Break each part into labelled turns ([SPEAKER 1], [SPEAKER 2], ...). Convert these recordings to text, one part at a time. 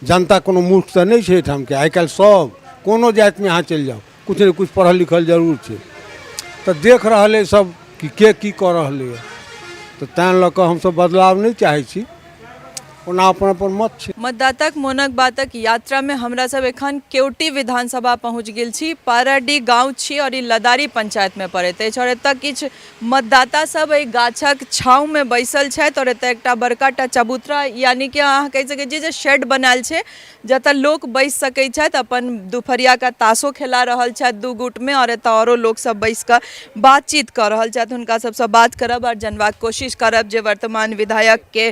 [SPEAKER 1] जनता कोनो मूर्ख तऽ नहि छै एहिठामके। आइ काल्हि सब कोनो जातिमे अहाँ चलि जाउ, किछु ने किछु पढ़ल लिखल जरूर छै। तऽ देख रहल अइ सब कि के की कऽ रहलैए। तऽ तैँ लऽ कऽ हमसब बदलाव नहि चाहै छी। ओना अपन अपन मत छै।
[SPEAKER 2] मतदाताक मोनक बातक यात्रामे हमरा सब एखन केवटी विधानसभा पहुँच गेल छी। पाराडीह गाँव छी आओर ई लदारी पंचायतमे पड़ैत अछि आओर एतऽ किछु मतदाता सब एहि गाछक छाँवमे बैसल छथि आओर एतऽ एकटा बड़का टा चबूतरा यानी कि अहाँ कहि सकै छी जे शेड बनायल छै, जतऽ लोक बैस सकै छथि। अपन दुपहरियाके ताशो खेला रहल छथि दू गुटमे आओर एतऽ आओरो लोक सब बैस कऽ बातचीत कऽ रहल छथि। हुनका सबसँ बात करब आओर जनबाक कोशिश करब जे वर्तमान विधायकके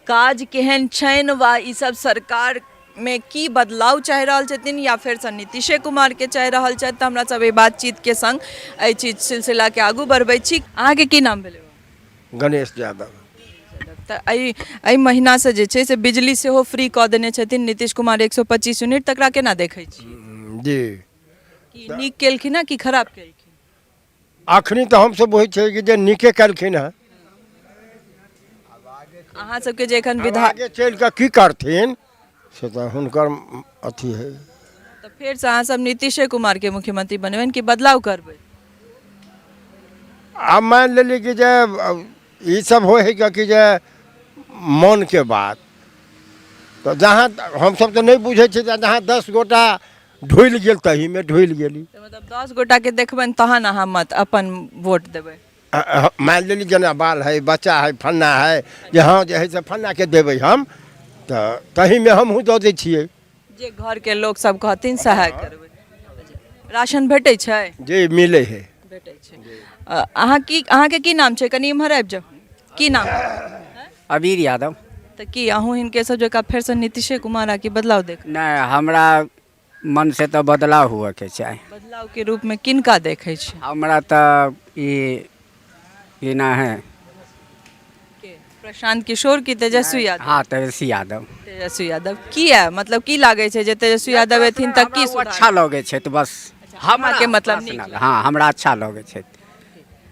[SPEAKER 2] काज केहन छनि वा ई सब सरकारमे की बदलाव चाहि रहल छथिन या फेरसँ नीतीशे कुमारके चाहि रहल छथि। तऽ हमरा सब एहि बातचीतके संग एहि चीज सिलसिलाके आगू बढ़बै छी। अहाँके की नाम भेलै?
[SPEAKER 3] गणेश यादव।
[SPEAKER 2] तऽ एहि एहि महीनासँ जे छै से बिजली सेहो फ्री कऽ देने छथिन नीतीश कुमार 125 यूनिट, तकरा केना देखै छी?
[SPEAKER 3] जी।
[SPEAKER 2] की नीक केलखिन हँ कि खराब केलखिन?
[SPEAKER 3] अखनी तऽ हमसब बुझै छियै कि जे नीके केलखिन हँ।
[SPEAKER 2] अहाँ सबके जे एखन विधायक
[SPEAKER 3] आगे चलि कऽ की करथिन से तऽ हुनकर अथी है।
[SPEAKER 2] तऽ फेरसँ अहाँ सब नीतीशे कुमारके मुख्यमंत्री बनेबनि कि बदलाव करबै?
[SPEAKER 3] आब मानि लेली कि जे ई सब होइ है कि जे मनके बात, तऽ जहाँ हमसब तऽ नहि बुझै छियै, जहाँ 10 गोटा ढुलि गेल तहीमे ढुलि गेली।
[SPEAKER 2] तऽ मतलब 10 गोटाके देखबनि तहन अहाँ मत अपन वोट देबै?
[SPEAKER 3] मानि लेली जेना बाल है, बच्चा है, फन्ना है, जे हँ जे है से फन्नाके देबै हम, तऽ तहीमे हमहूँ दऽ दै छियै।
[SPEAKER 2] जे घरके लोक सब कहथिन सएह करबै। राशन भेटै छै?
[SPEAKER 3] जी, मिलै है।
[SPEAKER 2] भेटै छै। अहाँ की, अहाँके की नाम छै? कनि इम्हर आबि जाउ। की नाम?
[SPEAKER 4] अबीर यादव।
[SPEAKER 2] तऽ की अहूँ हिनके सब जकाँ फेरसँ नीतीशे कुमार आ कि बदलाव देख?
[SPEAKER 4] नहि, हमरा मन से तऽ बदलाव हुअके चाही।
[SPEAKER 2] बदलावके रूपमे किनका देखै छी?
[SPEAKER 4] हमरा तऽ ई की ना है
[SPEAKER 2] के? प्रशांत किशोर की तेजस्वी यादव?
[SPEAKER 4] हाँ, तेजस्वी यादव।
[SPEAKER 2] तेजस्वी यादव किया? मतलब की लागै छै जे तेजस्वी यादव एथिन तऽ की
[SPEAKER 4] हमरा ओ अच्छा लगै छै तऽ बस।
[SPEAKER 2] अहाँके मतलब नीक?
[SPEAKER 4] हाँ, हमरा अच्छा लगै छै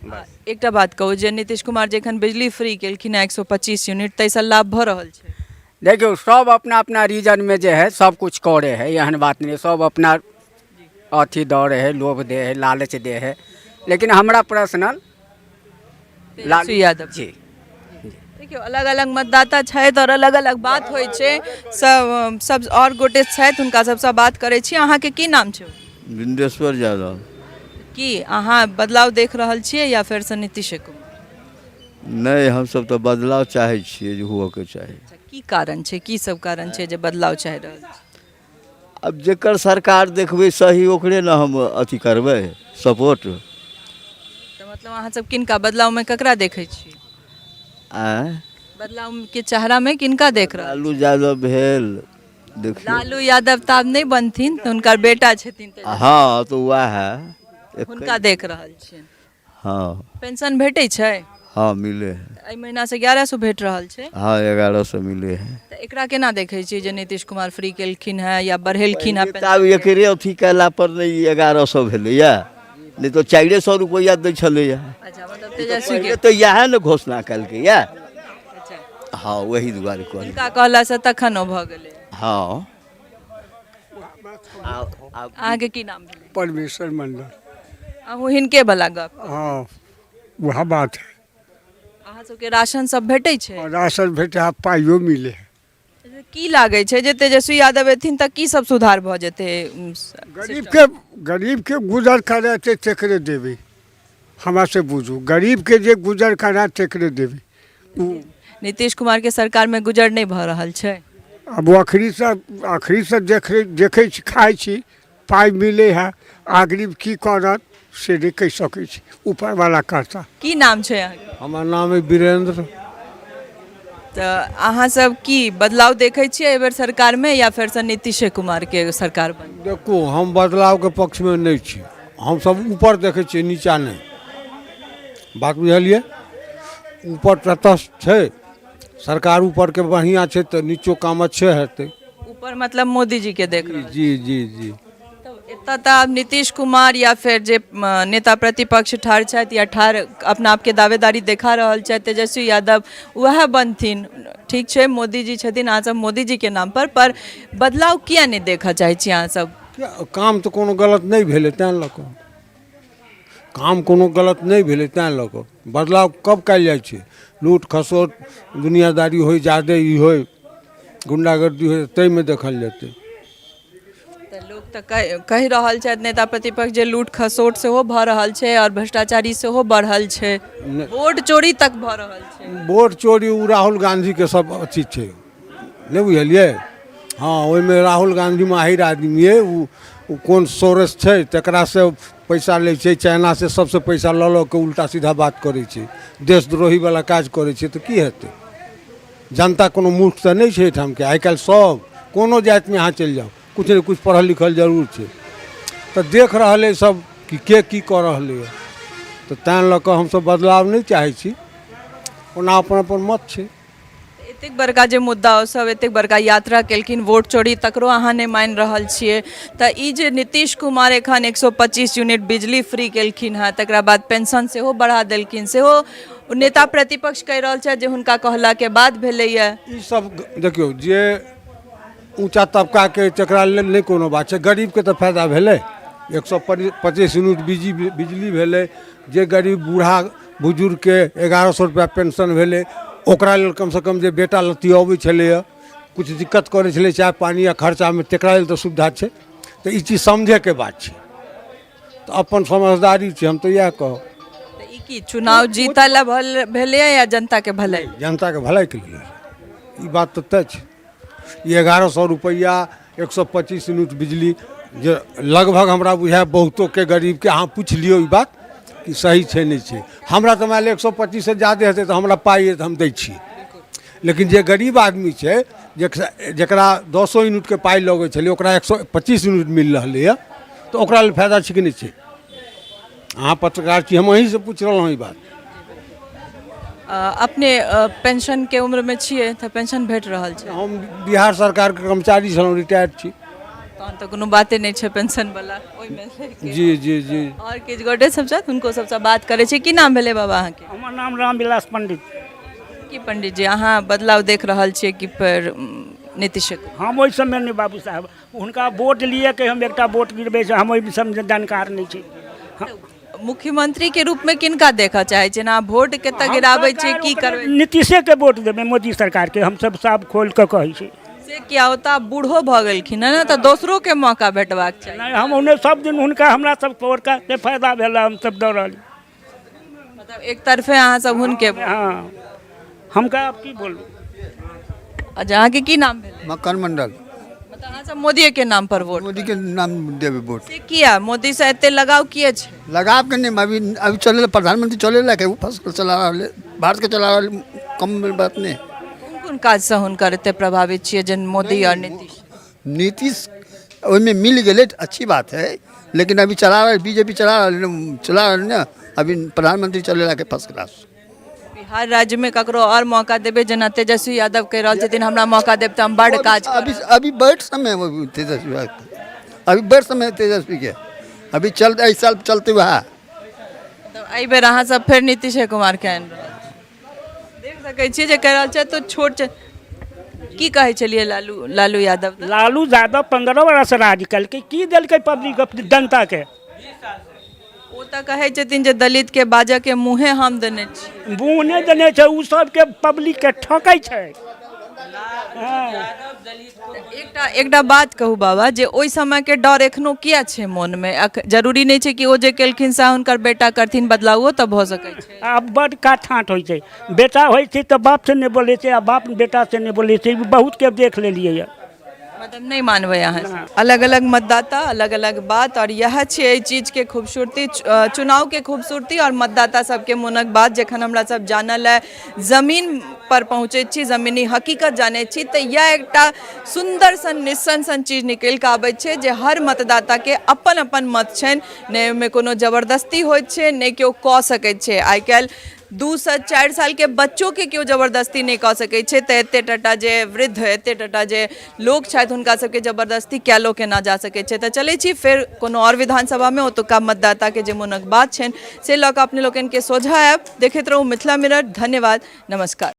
[SPEAKER 4] बस।
[SPEAKER 2] एकटा बात कहू जे नीतीश कुमार जखन बिजली फ्री केलखिन हँ 125 यूनिट, ताहिसँ लाभ भऽ रहल छै?
[SPEAKER 4] देखियौ, सब अपना अपना रीजनमे जे है सब कुछ करै है, एहन बात नहि। सब अपना अथी दऽ रहै है, लोभ दे है, लालच दे है, लेकिन हमरा पर्सनल
[SPEAKER 2] तेजस्वी यादव
[SPEAKER 4] जी।
[SPEAKER 2] देखियौ, अलग अलग मतदाता छथि आओर अलग अलग बात होइ छै। सब सब आओर गोटे छथि, हुनका सबसँ बात करै छी। अहाँके की नाम छै?
[SPEAKER 5] बिंदेश्वर यादव।
[SPEAKER 2] की अहाँ बदलाव देख रहल छियै या फेरसँ नीतीशे कुमार?
[SPEAKER 5] नहि, हमसब तऽ बदलाव चाहै छियै जे हुअके चाही।
[SPEAKER 2] अच्छा, की कारण छै, की सब कारण छै जे बदलाव चाहि रहल छी?
[SPEAKER 5] आब जकर सरकार देखबै सही ओकरे ने हम अथी करबै सपोर्ट।
[SPEAKER 2] तऽ मतलब अहाँ सब किनका बदलावमे ककरा देखै छियै?
[SPEAKER 5] आँय?
[SPEAKER 2] बदलावके चेहरामे किनका देख रहल?
[SPEAKER 5] लालू यादव भेल, देखियौ।
[SPEAKER 2] लालू यादव तऽ आब नहि बनथिन, तऽ हुनकर बेटा छथिन तेजस्वी।
[SPEAKER 5] हँ, तऽ वएह है।
[SPEAKER 2] हुनका देख रहल छियनि?
[SPEAKER 5] हँ।
[SPEAKER 2] पेंशन भेटै छै?
[SPEAKER 5] हँ, मिले है।
[SPEAKER 2] एहि महीनासँ 1100 भेट रहल छै?
[SPEAKER 5] हँ, 1100 मिले है।
[SPEAKER 2] तऽ एकरा केना देखै छियै जे नीतीश कुमार फ्री केलखिन हेँ या बढ़ेलखिन हेँ?
[SPEAKER 5] तऽ आब एकरे अथी कयला पर नहि 1100 भेलैया, नहि तऽ 400 रुपैआ दै छलैया।
[SPEAKER 2] अच्छा, मतलब तेजस्वी के
[SPEAKER 5] पहिले तऽ इएह ने घोषणा केलकैया। हँ, ओही दुआरे कहलियै।
[SPEAKER 2] हुनका कहलासँ तखन ओ भऽ गेलै।
[SPEAKER 5] हँ।
[SPEAKER 2] अहाँके की नाम भेलै?
[SPEAKER 6] परमेश्वर मंडल।
[SPEAKER 2] अहूँ हिनके वाला गप?
[SPEAKER 6] हाँ, वएह बात है।
[SPEAKER 2] अहाँ सबके राशन सब भेटै छै?
[SPEAKER 6] और राशन भेटे है, पाइयो मिले है।
[SPEAKER 2] की लागै छै जे तेजस्वी यादव एथिन तऽ की सब सुधार भऽ जेतै?
[SPEAKER 6] गरीब के गुजर करेतै तेकरे देबै। हमरा से बुझू, गरीब के जे गुजर करा तेकरे देबै।
[SPEAKER 2] नीतीश कुमार के सरकार में गुजर नहि भऽ रहल छै?
[SPEAKER 6] आब अखरीसँ देखै छी, खाइ छी, पाइ मिलै है। आ गरीब की करत से नहि कहि सकै छी, ऊपरवाला करता।
[SPEAKER 2] की नाम छै अहाँके?
[SPEAKER 1] हमर नाम अइ वीरेंद्र।
[SPEAKER 2] तऽ अहाँ सब की बदलाव देखै छियै एहि बेर सरकारमे या फेरसँ नीतीशे कुमारके सरकार बनी?
[SPEAKER 1] देखू, हम बदलावके पक्षमे नहि छी। हमसब ऊपर देखै छियै, नीचा नहि। बात बुझलियै? ऊपर तटस्थ छै सरकार, ऊपरके बढ़िआँ छै तऽ नीचो काम अच्छे हेतै।
[SPEAKER 2] ऊपर मतलब मोदीजीके देख रहल?
[SPEAKER 1] जी जी जी।
[SPEAKER 2] तऽ एतऽ तऽ आब नीतीश कुमार या फेर जे नेता प्रतिपक्ष ठाढ़ छथि या ठाढ़ अपना आपके दावेदारी देखा रहल छथि तेजस्वी यादव, वएह बनथिन। ठीक छै, मोदीजी छथिन, अहाँसभ मोदीजीके नाम पर पर बदलाव किया नहि देखऽ चाहै छी अहाँसभ?
[SPEAKER 1] किया, काम तऽ कोनो गलत नहि भेलै, तैँ लऽ कऽ काम कोनो गलत नहि भेलै, तैँ लऽ कऽ बदलाव कब कयल जाइ छै? लूट खसोट दुनियादारी होइ जादे, ई होइ गुण्डागर्दी होइ, ताहिमे देखल जेतै।
[SPEAKER 2] तऽ लोक तऽ कहि रहल छथि नेता प्रतिपक्ष जे लूट खसोट सेहो भऽ रहल छै आओर भ्रष्टाचारी सेहो बढ़ल छै, वोट चोरी तक भऽ रहल छै।
[SPEAKER 1] वोट चोरी ओ राहुल गाँधीके सब अथी छै, नहि बुझलियै? हँ, ओहिमे राहुल गाँधी माहिर आदमी अइ। ओ कोन सोर्स छै तकरासँ पैसा लै छै, चाइनासँ सबसँ पैसा लऽ लऽ कऽ उल्टा सीधा बात करै छै, देशद्रोहीवला काज करै छै, तऽ की हेतै? जनता कोनो मूर्ख तऽ नहि छै एहिठामके। आइ काल्हि सब कोनो जातिमे अहाँ चलि जाउ, किछु ने किछु पढ़ल लिखल जरूर छै। तऽ देख रहल अइ सब कि के की कऽ रहलैए, तऽ तैँ लऽ कऽ हमसब बदलाव नहि चाहै छी। ओना अपन अपन मत छै।
[SPEAKER 2] एतेक बड़का जे मुद्दा, ओ सब एतेक बड़का यात्रा केलखिन, वोट चोरी, तकरो अहाँ नहि मानि रहल छियै। तऽ ई जे नीतीश कुमार एखन 125 यूनिट बिजली फ्री केलखिन हेँ, तकरा बाद पेंशन सेहो बढ़ा देलखिन, सेहो नेता प्रतिपक्ष कहि रहल छथि जे हुनका कहलाके बाद भेलैए।
[SPEAKER 1] ई सब देखियौ, जे ऊँचा तबकाके तकरा लेल नहि कोनो बात छै, गरीबके तऽ फायदा भेलै। 125 यूनिट बिजली भेलै, जे गरीब बूढ़ा बुजुर्गके 1100 रुपैआ पेंशन भेलै, ओकरा लेल कमसँ कम जे बेटा लत्ती अबै छलैए, किछु दिक्कत करै छलै चाय पानी या खर्चामे, तकरा लेल तऽ सुविधा छै। तऽ ई चीज समझैके बात छै, तऽ अपन समझदारी छै, हम तऽ इएह कहब।
[SPEAKER 2] तऽ ई की चुनाव जीतऽ लए भेलैए या जनताके भलाई?
[SPEAKER 1] जनताके भलाइके लेल ई बात तऽ तय छै। ई 1100 रुपैआ, 125 यूनिट बिजली जे लगभग हमरा बुझाय बहुतोके गरीबके, अहाँ पूछि लियौ ई बात कि सही छै नहि छै। हमरा तऽ मानि लिअ 125सँ ज्यादे हेतै तऽ हमरा पाइ अइ तऽ हम दै छी, लेकिन जे गरीब आदमी छै, जकरा दसो यूनिटके पाइ लगै छलै, ओकरा 125 यूनिट मिल रहलैए, तऽ ओकरा लेल फायदा छै कि नहि छै? अहाँ पत्रकार छी, हम अहीँसँ पूछि रहलहुँ ई बात।
[SPEAKER 2] अपने पेंशनके उम्रमे छियै तऽ पेंशन भेट रहल छै?
[SPEAKER 1] हम बिहार सरकारके कर्मचारी छलहुँ, रिटायर्ड छी।
[SPEAKER 2] तहन तऽ कोनो बाते नहि छै पेंशनवला ओहिमे।
[SPEAKER 1] जी जी जी।
[SPEAKER 2] आओर किछु गोटे सब छथि, हुनको सबसँ बात करै छी। की नाम भेलै बाबा अहाँके?
[SPEAKER 7] हमर नाम रामविलास पंडित।
[SPEAKER 2] की पंडित जी, अहाँ बदलाव देख रहल छियै कि फेर नीतीश?
[SPEAKER 7] हम ओहि सबमे नहि बाबू साहब, हुनका वोट लिए के हम एकटा वोट गिरबै छै, हम ओहि सबमे जानकार नहि छी।
[SPEAKER 2] मुख्यमंत्री के रूप में किनका देखऽ चाहै छियै? अहाँ वोट कतऽ गिराबै छियै, की करबै?
[SPEAKER 7] नीतीशेके वोट देबै, मोदी सरकारके, हमसब साफ खोलि कऽ कहै छी।
[SPEAKER 2] से किया? ओ तऽ आब बूढ़ो भऽ गेलखिन हँ ने, तऽ दोसरोके मौका भेटबाक चाही।
[SPEAKER 7] नहि, हम ओन्ने सब दिन हुनका, हमरा सब से फायदा भेल, हमसब दऽ रहल।
[SPEAKER 2] मतलब एक तरफे अहाँ सब हुनके?
[SPEAKER 7] हँ, हम आब की बोलू।
[SPEAKER 2] अच्छा, अहाँके की नाम भेलै?
[SPEAKER 8] मक्खन मंडल।
[SPEAKER 2] मतलब अहाँ सब मोदीए के नाम पर वोट?
[SPEAKER 8] मोदी के नाम देबै वोट।
[SPEAKER 2] से किया? मोदी से एते लगाव किए छै?
[SPEAKER 8] लगाव के नहीं, अभी अभी चले प्रधानमंत्री चले ला के फसल चला रहा, भारत के चला रहा, कम बात नहीं।
[SPEAKER 2] कोन कोन काजसँ हुनकर एते प्रभावित छियै जे मोदी और नीतीश?
[SPEAKER 8] नीतीश ओहिमे मिल गेलै, अच्छी बात है, लेकिन अभी चला रहा बीजेपी चला रहा, चला रहा ने अभी प्रधानमंत्री चले ला के फर्स्ट क्लास।
[SPEAKER 2] बिहार राज्य में ककरो और मौका देबै? जेना तेजस्वी यादव कहि रहल छथिन, हमरा मौका देब तऽ हम बड्ड काज
[SPEAKER 8] अभी अभी बैठ समय है तेजस्वी, अभी बैठ समय है तेजस्वी के, अभी चल एहि साल चलते वएह।
[SPEAKER 2] मतलब एहि बेर अहाँ सब फेर नीतीशे कुमार के आनि रहल छी। देख सकै छियै जे कहि रहल छथि तऽ छोट छै। की कहै छलियै लालू लालू यादव?
[SPEAKER 7] लालू यादव 15 बरस राज केलकै, की देलकै पब्लिक जनताके?
[SPEAKER 2] ओ तऽ कहै छथिन जे दलित के बाजऽ के मुँहे हम देने छी।
[SPEAKER 7] मुँह नहि देने छै, ओ सबके पब्लिकके ठकै छै।
[SPEAKER 2] एकटा एकटा बात कहू बाबा, जे ओहि समयके डर एखनो किया छै मोनमे? जरूरी नहि छै कि ओ जे केलखिन सएह हुनकर बेटा करथिन, बदलावो तऽ भऽ सकै छै।
[SPEAKER 7] आब बड काठ होइ छै, बेटा होइ छै तऽ बापसँ नहि बोलै छै आ बाप बेटासँ नहि बोलै छै, बहुतके देख लेलियै यऽ।
[SPEAKER 2] मतलब नहि मानबै अहाँ? अलग अलग मतदाता, अलग अलग बात, आओर इएह छै एहि चीजके खूबसूरती, चुनावके खूबसूरती आओर मतदाता सबके मोनक बात। जखन हमरा सब जानऽ लए जमीन पर पहुँचै छी, जमीनी हकीकत जानै छी, तऽ इएह एकटा सुन्दर सन निस्सन सन चीज निकलि कऽ आबै छै जे हर मतदाताके अपन अपन मत छनि, नहि ओहिमे कोनो जबरदस्ती होइत छै, नहि केओ कऽ सकै छै। आइ काल्हि 2 सँ 4 सालके बच्चोके केओ जबरदस्ती नहि कऽ सकै छै, तऽ एते टाटा जे वृद्ध, एते टाटा जे लोक छथि, हुनका सबके जबरदस्ती कएलो केना जा सकै छै। तऽ चलै छी फेर कोनो आओर विधानसभामे, ओतुका मतदाताके जे मोनक बात छनि से लऽ कऽ अपने लोकनिके सोझा आयब। देखैत रहू मिथिला मिरर। धन्यवाद, नमस्कार।